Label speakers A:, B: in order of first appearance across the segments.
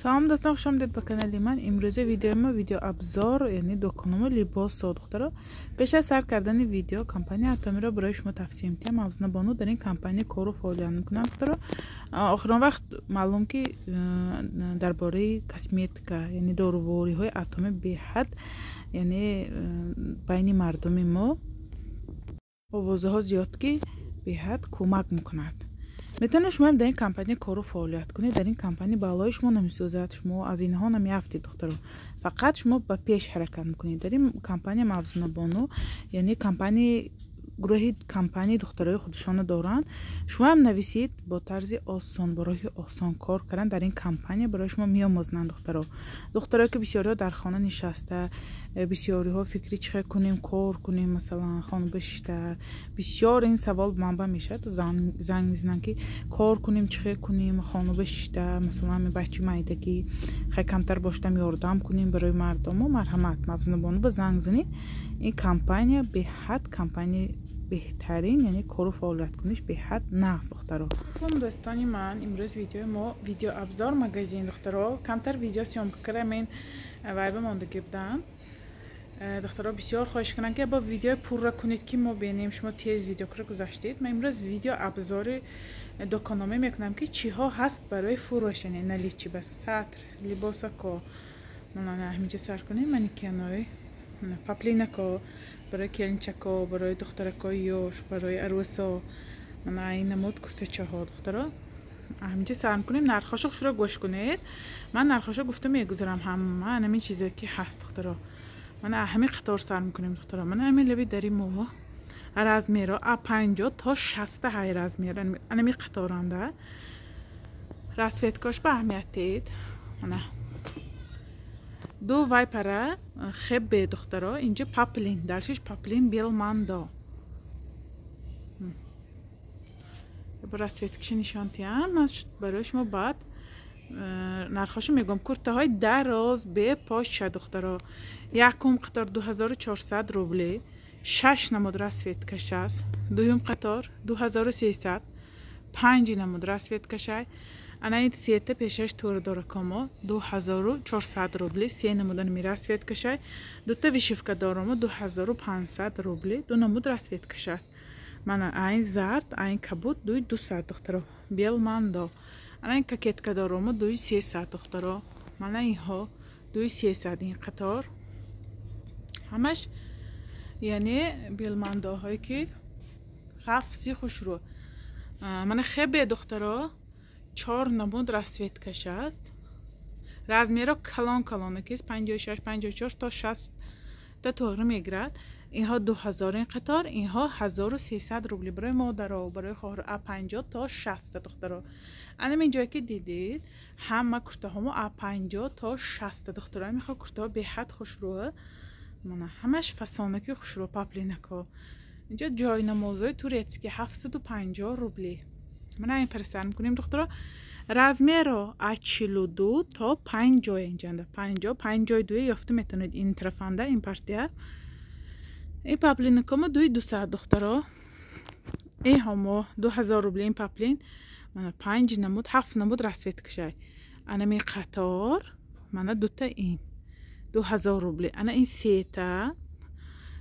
A: Салом, дӯстон, хуш омадед ба канали ман. Имрӯза видеои мо видеообзор, яъне дукономо либосо. Духтаро, пеш аз сар кардани видео компания Атомиро барои шумо тавсия метиҳам. Мавзуна Бону дар ин компания кору фаъолият мекунанд. Духтаро, охирон вақт маълум ки дар бораи косметика, яъне дорувориҳои Атоми, беҳад, яъне байни мардуми мо овозаҳо зиёд, ки беҳад кӯмак мекунад. Метавонед шумоам дар ин компания кору фаъолият кунед. Дар ин компания балои шумо намесӯзад, шумо аз инҳо намеафтед, духтаро, фақат шумо ба пеш ҳаракат мекунед. Дар ин компания Мавзуна Бону, яъне компанияи гурӯҳи компанияи духтарои худшона доранд. Шумоам нависед, бо тарзи осон, бо роҳи осон кор кардан дар ин компания барои шумо меомӯзанд, духтаро. Духтаро, ки бисёриҳо дар хона нишаста, бисёриҳо фикри чӣ хел кунем, кор кунем, масалан, хона бишита, бисёр ин савол манба мешавад, занг мезананд, ки кор кунем, чӣ хел кунем хона бишита, масалан, бачи майдагӣ хай камтар бошадам, ёрдам кунем барои мардуму. Марҳамат, Мавзуна Бону ба занг занед. Ин компания беҳад компания беҳтарин, яъне кору фаъолияткуниш беҳад нағз, духтаро. Дӯстони ман, имрӯз видеои мо видеообзор магазин. Духтаро, камтар видео съёмка кардам, ин вайба мондагӣ будам. Духтаро бисёр хоҳиш кунанд, ки бо видеои пурра кунед, ки мо бинем, шумо тез видео кара гузаштед. Ман имрӯз видео обзори докономе мекунам, ки чиҳо ҳаст барои фурӯш, яъне наличие ба сатр либосако. Ҳаминҷа сар кунем: манекенои, паплинако барои келинчако, барои духтаракои ёш, барои арӯсо, мана ин намуд куртачаҳо. Духтаро, ҳаминҷа сар мекунем. Нархҳошо хушро гӯш кунед, ман нархҳошо гуфта мегузарам, ҳама ҳамин чизое ки ҳаст. Духтаро, мана ҳамин қатор сар мекунем. Духтаро, мана ҳамин лаби дари мо размеро а 50 то 60 ҳай размер, анами қаторанда расцветкош ба аҳамият диҳед. Мана ду вай пара хебе, духтаро, инҷа паплин, даршиш паплин белмандо. Расцветкиша нишон диҳам ман барои шумо, баъд нархҳошо мегӯям. Куртаҳои дароз бепоша, духтаро, якум қатор 2400 рубли, шаш намуд расцветкаш аст. Дуюм қатор 2300, панҷ намуд расцветкашай. Ана ин сета пешаш турадоракомо 2400 рубли, се намуданами расцветкашай. Дута вышивка доромо 2500 рубли, ду намуд расцветкаш аст. Мана айн зард, айн кабуд 2200, духтаро, белмандо. Ана ин кокетка доромо 2300, духтаро, мана инҳо 2300. Ин қатор ҳамаш, яъне белмандоҳое ки ғафси хушрӯ. Мана хебе, духтаро, чор намуд расцветкаш аст. Размеро калон калонакист, 56, 54 то 60 тоғри мегирад. Инҳо 2000 ин қатор, инҳо 1300 рубли барои модаро, барои хоҳар, а 50 то 60. Духтаро, анам ин ҷое ки дидед, ҳама куртаҳомо а 50 то 60. Духтаро, мехо куртаҳо беҳад хушрӯ, мана ҳамаш фасонаки хушрӯ, паплинако. Инҷо ҷойнамозҳои турецкий 750 рубли. Мана ин парасар мекунем, духтаро, размеро аз 42 то 50. Инҷанда 50, 52 ёфта метавонед ин тарафанда, ин партия. Ин паплинакомо 2200, духтаро, инҳомо 2000 рубли. Ин паплин мана панҷ намуд, ҳафт намуд расцветкашай. Анами қатор, мана дута ин 2000 рубли, ана ин сета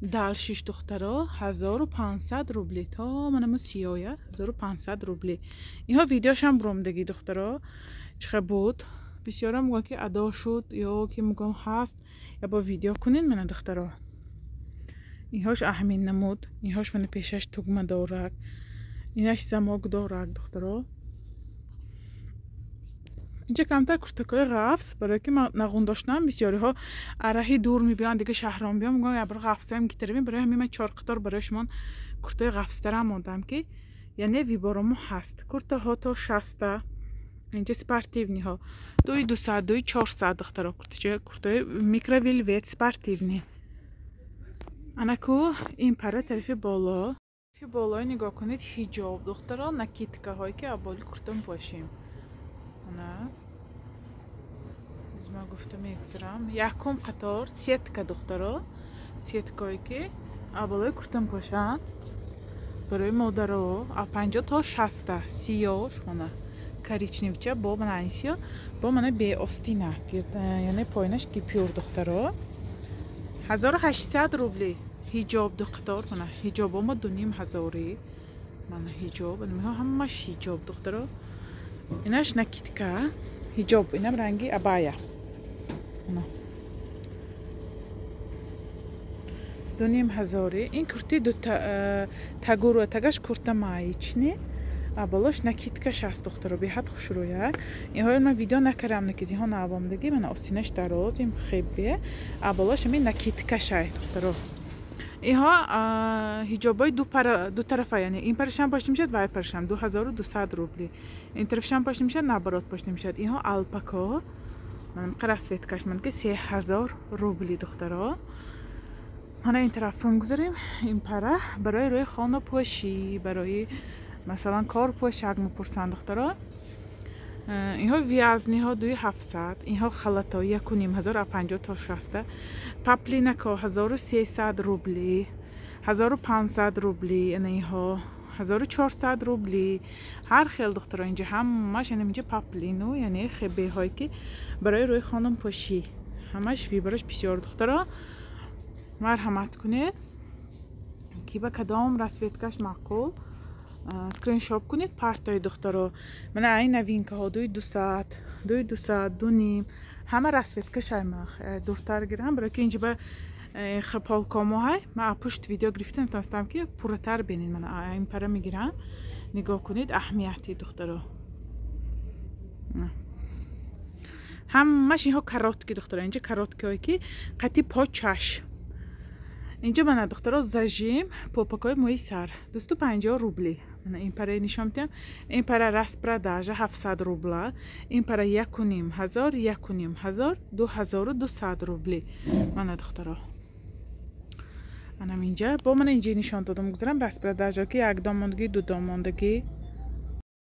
A: далшиш, духтаро, 1500 рубли, то манамо сиёя 1500 рубли. Инҳо видеошам буромдагӣ, духтаро, чихе буд. Бисёрам мегӯянд, ки адо шуд ё ки мегӯям ҳаст, я бо видео кунед. Мана, духтаро, инҳош аҳамин намуд, инҳош мана пешаш тугма дорак, инаш замок дорак. Духтаро, инҷа камтар куртакҳои ғафс, барое ки ман нағун доштам. Бисёриҳо араҳи дур мебиёнд, дига шаҳрон биён, мегӯянд, ябр ғафсоям гитаравем. Барои ҳамин ман чор қатор барои шумо куртаи ғафстарам мондам, ки яъне выборомо ҳаст. Куртаҳо то 60. Инҷа спортивныйҳо 2200, 2400, духтаро, куртаи микровельвет спортивный. Анаку ин пара тарафи боло, тарафи болои нигоҳ кунед, ҳиҷоб, духтаро, накидкаҳое ки аболи курта мепошем. Ана ма гуфта мегузарам: якум қатор сетка, духтаро, сеткое ки аболои курта мепошанд барои модаро, а 50 то 60. Сиёш мана. Коричневча бо мана айсиё, бо мана беостина, яъне поинаш гипюр, духтаро. 1800 рубли ҳиҷоб ду қатор. Мана ҳиҷобомо 2500-и. Мана ҳиҷоб, инҳо ҳамаш ҳиҷоб, духтаро. Инаш накидка, ҳиҷоб, инам ранги абая. Мана 2500-и. Ин курти ду тагуру тагаш курта маечный, а болош накидкаш аст, духтаро, беҳад хушрӯяк. Инҳоро ман видео накардам, накиз инҳо навомдагӣ. Мана остинаш дароз, ин хебе, а болош ҳамин накидкашай, духтаро. Инҳо ҳиҷобҳои ду тарафа, яъне ин парашам пошта мешавад, вай парашам 2200 рубли. Ин тарафшам пошта мешавад, наоборот пошта мешавад. Инҳо алпако, манам расцветкаш ман ки 3000 рубли, духтаро. Мана ин тараф гузарем. Ин пара барои рӯи хона пӯшӣ, барои масалан кор пӯшак мепурсанд, духтаро. Инҳо вязаныйҳо 2700, инҳо халатҳо 1500 а 50 то 60. Паплинако 1300 рубли, 1500 рубли, ана инҳо 1400 рубли. Ҳар хел, духтаро, инҷа ҳамаш, яъне инҷа паплину, яъне хебеҳое ки барои рӯи хонум пӯшӣ, ҳамаш выбораш бисёр, духтаро. Марҳамат кунед, ки ба кадом расцветкаш маъқул, скриншот кунед, партои, духтаро. Мана ай новинкаҳо 2200, 2200, 2500, ҳама расцветкаш аймах дуртар гирам, барои ки инҷа ба полкомоҳай ман пушт видео гирифта натонистам ки пурратар бинед. Мана ин пара мегирам, нигоҳ кунед, аҳамияти, духтаро. Ҳамаш инҳо короткий, духтаро. Инҷа короткиҳое ки қати почаш. Инҷа мана, духтаро, зажим попакҳои мӯи сар 250 рубли. Мана ин параи нишон медиҳам. Ин пара распродажа 700 рубла, ин пара 1500, 1500, 2200 рубли. Мана, духтаро, анам инҷа бо мана инҷа нишон додам, гузарам распродажа ки якдон мондагӣ, дудон мондагӣ,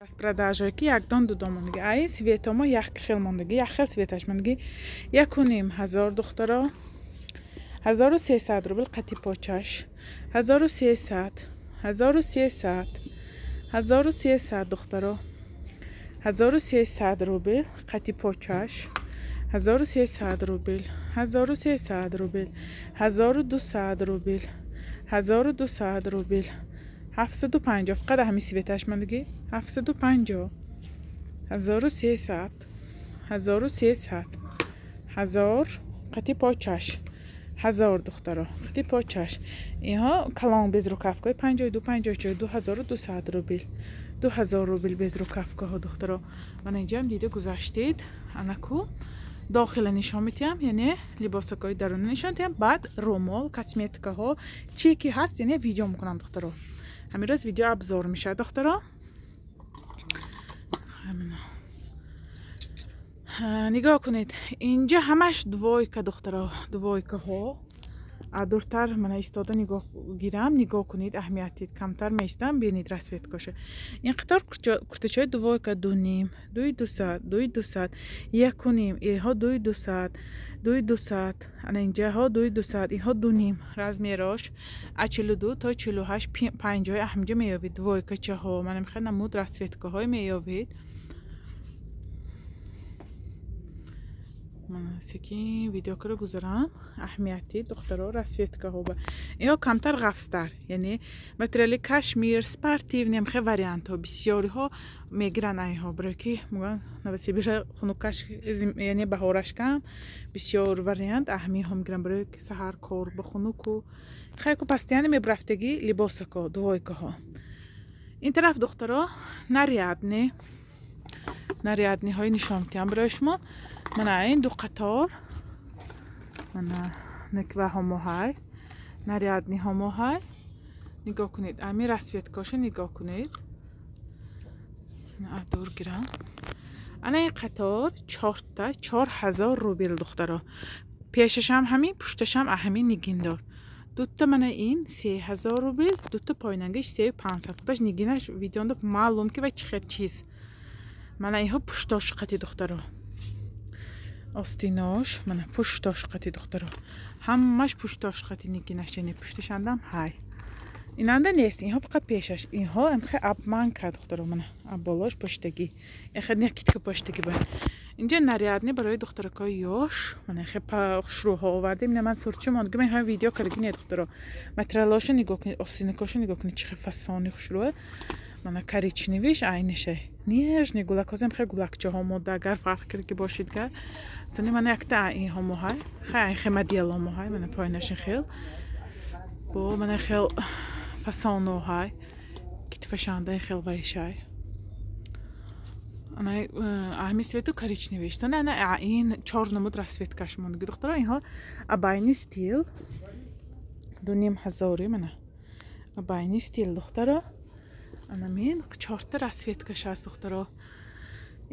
A: распродажае ки якдон дудон мондагӣ. А ин цветомо як хел мондагӣ, як хел цветаш мондагӣ, 1500, духтаро, 1300 рубл қати почаш, 1300, 1300, 1300, духтаро, 1300 рубл қати почаш, 1300 рубл, 1300 рубл, 1200 рубл, 1200 рубл, 750. Фақат ҳамин цветаш мондагӣ, 750, 1300, 1300, 1000 қати почаш, 1000, духтаро, қати почаш. Инҳо калон безрукавкаҳои 52, 54, 2200 рубл, 2000 рубл безрукавкаҳо, духтаро. Мана инҷаам дида гузаштед. Анаку дохила нишон медиҳам, яъне либосакҳои дарунӣ нишон медиҳам, баъд румол, косметикаҳо, чие ки ҳаст, яъне видео мекунам, духтаро. Ҳамин рӯз видео обзор мешавад, духтаро. Нигоҳ кунед, инҷа ҳамаш двойка, духтаро, двойкаҳо. Дуртар мана истода нигоҳ гирам, нигоҳ кунед, аҳамиятид камтар меистам, бинед расцветкаша. Ин қатор куртачаҳои двойка 2500, 2200, 2200, 1500, инҳо 2200, 2200, ана инҷаҳо 2200, инҳо 2500. Размерош аз 42 то 48, 50 аҳамҷа меёбед двойкачаҳо. Мана мехоҳед намуд расцветкаҳое меёбед. Мана секин видеокаро гузарам, аҳамияти, духтаро, расцветкаҳо. Инҳо камтар ғафстар, яъне материали кашмир, спортивный ҳамхе вариантҳо бисёриҳо мегиранд айҳо, барое ки мегӯянд Новосибира хунукаш, яъне баҳораш кам, бисёр вариант аҳамиҳо мегиранд, барое ки саҳар кор ба хунуку хайку постоянно мебрафтагӣ либосако двойкаҳо. Ин тараф, духтаро, нарядный, нарядныйҳои нишон медиҳам барои шумо. Мана ин ду қатор, мана некваҳомоҳай, нарядныйҳомоҳай. Нигоҳ кунед, ами расцветкаша нигоҳ кунед, дур гирам. Ана ин қатор чорта 4000 рубл, духтаро. Пешашам ҳамин, пушташам ҳамин нигиндор. Дута мана ин 3000 рубл, дута поинангиш 3500. Худаш нигинаш видеонда маълум ки вай чӣ хел чиз. Мана инҳо пуштош қати, духтаро, остинош, мана пуштош қати, духтаро, ҳамаш пуштош қати нигинаш, яъне пушташандам ҳай. Инанда нест, инҳо фақат пешаш. Инҳо амхе обманка, духтаро, мана болош поштагӣ. Эхе накидка поштагӣ ба. Инҷа нарядный барои духтаракҳои ёш. Мана хе хушрӯҳо овардем. Ина ман сурчи мондагӣ, ман ҳам видео кардаги не, духтаро. Материалоша нигоҳ кунед, осинакоша нигоҳ кунед, чӣ хе фасони хушрӯа. Мана коричневиш айнише. Нежный гулакҳозем, хе гулакчаҳо мода, агар фарқ кардаги бошид гар. Сони мана якта инҳо моҳай. Хе айн хе модело моҳай, мана поинашин хел. Бо мана хел фасоноҳай. Китфашандаи хел вайшай. Ана ҳами цвету коричневиш. Сони ана ин чор намуд расцветкаш мондаги, духтаро. Инҳо абайни стил 2500, мана абайни стил, духтаро. Анамин чорта расцветкаш ҳаст, духтаро.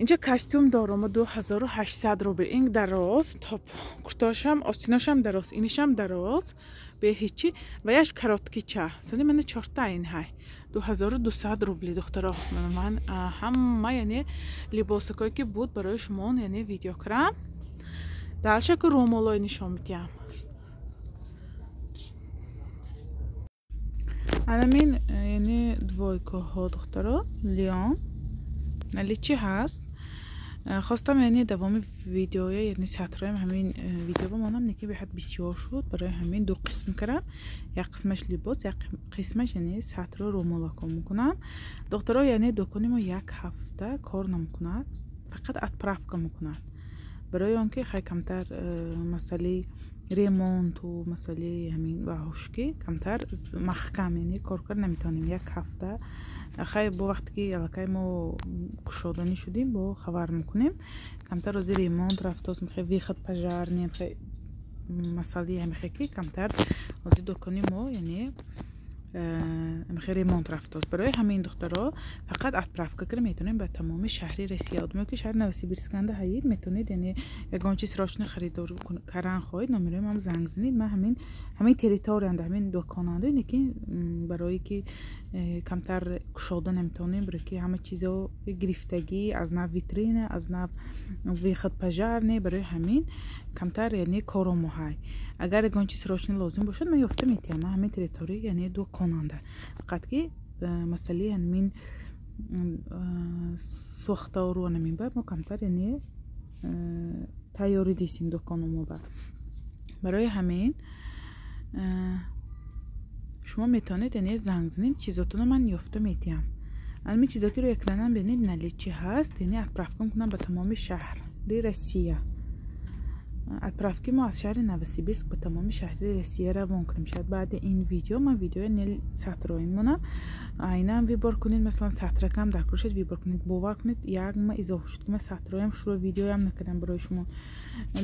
A: Инҷа костюм дорум 2800 рубл. Ин дароз, топ куртошам, остиношам дароз, инишам дароз, бе ҳичи ва яш короткийча. Сони мана чорта ин ҳай 2200 рубли, духтаро. Ман ҳама яъне либосакое ки буд барои шумо яъне видео кардам. Дальше ку румолой нишон медиҳам. Анамин яъне двойкаҳо, духтаро, лион наличи ҳаст. Хостам яъне давоми видеоя, яъне сатроям ҳамин видео бимонам, лекин беҳад бисёр шуд, барои ҳамин ду қисм кардам. Як қисмаш либос, як қисмаш яъне сатро румолако мекунам. Духтаро, яъне дукони мо як ҳафта кор намекунад, фақат отправка мекунад. Барои он ки хай камтар масъалаи ремонту масъалаи ҳамин ваҳушки камтар маҳкам, яъне кор карда наметавонем як ҳафта. Хай бо вақте ки аллакай мо кушоданӣ шудем, бо хабар мекунем. Камтар ози ремонт рафтост, мехе выход пожарный, мехе масъалаи ҳамихе ки камтар ози дукони мо яъне мехе ремонт рафтост. Барои ҳамин, духтаро, фақат отправка карда метавонем ба тамоми шаҳри Россия. Одаме ки шаҳри Новосибирсканда ҳаид, метавонед яъне ягон чиз срочно харидор кардан хоҳед, номерои ман занг занед. Ман ҳамин территориянда, ҳамин дуконанда, лекин барое ки камтар кушода наметавонем, барое ки ҳама чизо гирифтагӣ, аз нав витрина, аз нав выход пожарный, барои ҳамин камтар яъне коро моҳай. Агар ягон чиз срочно лозим бошад, ман ёфта метиҳам. Ман ҳамин территория яъне дуконанда. Фақат ки масъалаи ҳамин сӯхтору ҳамин ба мо камтар яъне тайёрӣ дистем дукону мо ба. Барои ҳамин шумо метавонед яъне занг занед, чизотонро ман ёфта метиҳам. Ҳамин чизо ки рӯи экранам бинед, наличи ҳаст, яъне отправка мекунам ба тамоми шаҳри Россия. Отправки мо аз шаҳри Новосибирск ба тамоми шаҳри Россия равон кунем. Шояд баъди ин видео ман видеои нел сатрои монам. Айнан выбор кунед, масалан сатракам дар куршед выбор кунед. Бовар кунед, як ма изофа шуд ки ман сатроям шуро видеоям накардам барои шумо.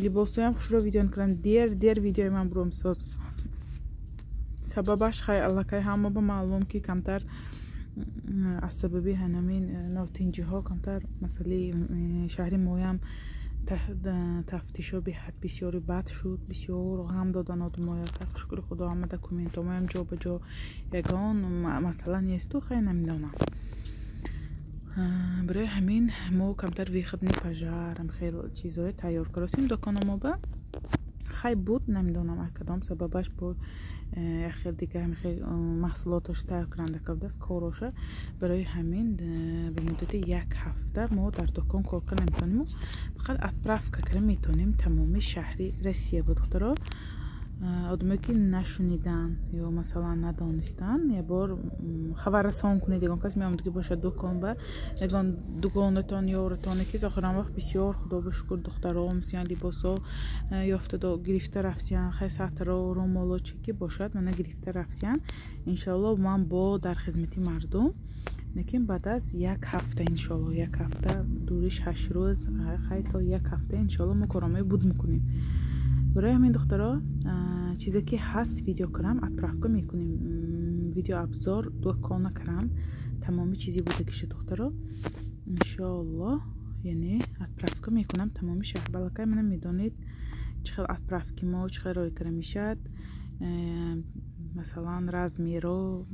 A: Либосоям шуро видео накардам. Дер дер видеои ман буром соз. Сабабаш хай аллакай ҳама ба маълум ки камтар аз сабаби ҳанамин нотинҷиҳо камтар масъалаи шаҳри моям тафтишо беҳад бисёри бад шуд, бисёр ғам додан одамоя. Шукри Худо, ҳама документомоям ҷо ба ҷо, ягон масъала несту, хай намедонам. Барои ҳамин мо камтар выходный пожар хел чизое тайёр каросем дуконо ба. Хай буд, намедонам аз кадом сабабаш бо як хел дига хел маҳсулоташо тайёр кунанда кардааст короша. Барои ҳамин ба муддати як ҳафта мо дар дукон кор карда наметавонем, фақат отправка карда метавонем тамоми шаҳри Россия. Бо духтаро, одамое ки нашуниданд ё масалан надонистанд, як бор хабаррасон кунед. Ягон кас меомад ки бошад дукон ба ягон дугонатон, ёратоне ки охиран вақт бисёр, худо ба шукр, духтаро мисиян либосо ёфта гирифта рафтиян, хай сатро, румоло чӣ ки бошад, мана гирифта рафтиян. Иншоалло ман бо дар хизмати мардум, лекин баъд аз як ҳафта иншоалло, як ҳафта дуриш 8 рӯз, хай то як ҳафта иншоалло мо коромаи буд мекунем. Барои ҳамин, духтаро, чизе ки ҳаст видео кардам, отправка мекунем. Видео обзор дукона кардам, тамоми чизи будагиша, духтаро, иншоалло яъне отправка мекунам тамоми шаҳр. Балакай мана медонед чӣ хел отправки мо, чӣ хел рой карда мешавад. Масалан размеро,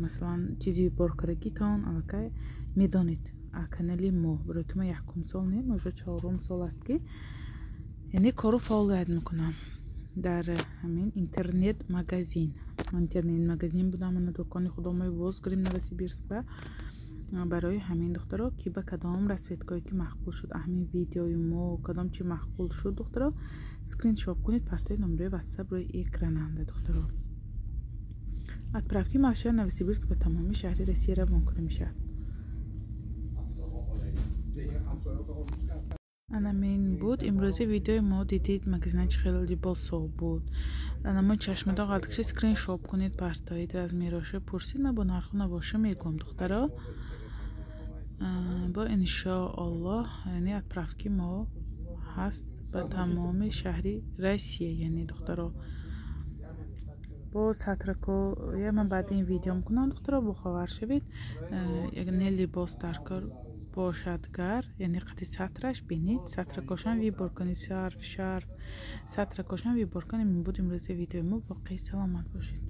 A: масалан чизи боркардагитон аллакай медонед канали мо. Барои ки ман якум сол не, уже чорум сол аст ки яъне кору фаъолият мекунам дар ҳамин интернет магазин. Интернет магазин будам, ана дукони худомои боз кардем Новосибирск ба. Барои ҳамин, духтаро, ки ба кадом расцветкое ки маъқул шуд, ҳамин видеои мо кадом чи маъқул шуд, духтаро, скриншот кунед, партои номерои Ватсап рӯи экрананда, духтаро. Отправки мо аз шаҳри Новосибирск ба тамоми шаҳри Россия равон карда мешавад. Анамин буд имрӯзи видеои мо. Дидид, магазина чӣ хеле либосҳо буд. Анамо чашмадо ғалткаши скриншот кунед, партоид, размероша пурсид, ман бо нарху навоша мегӯям, духтаро. Бо иншоаллоҳ, яъне отправки мо ҳаст ба тамоми шаҳри Россия, яъне, духтаро, бо сатрако я ман баъди ин видео мекунам, духтаро, бохабар шавед. Не либос дар кор бошадгар, яъне қати сатраш бинед, сатракошам выбор кунед, шарф, шарф, сатракошам выбор кунед. Ин буд имрӯзи видеои мо. Боқӣ саломат бошед.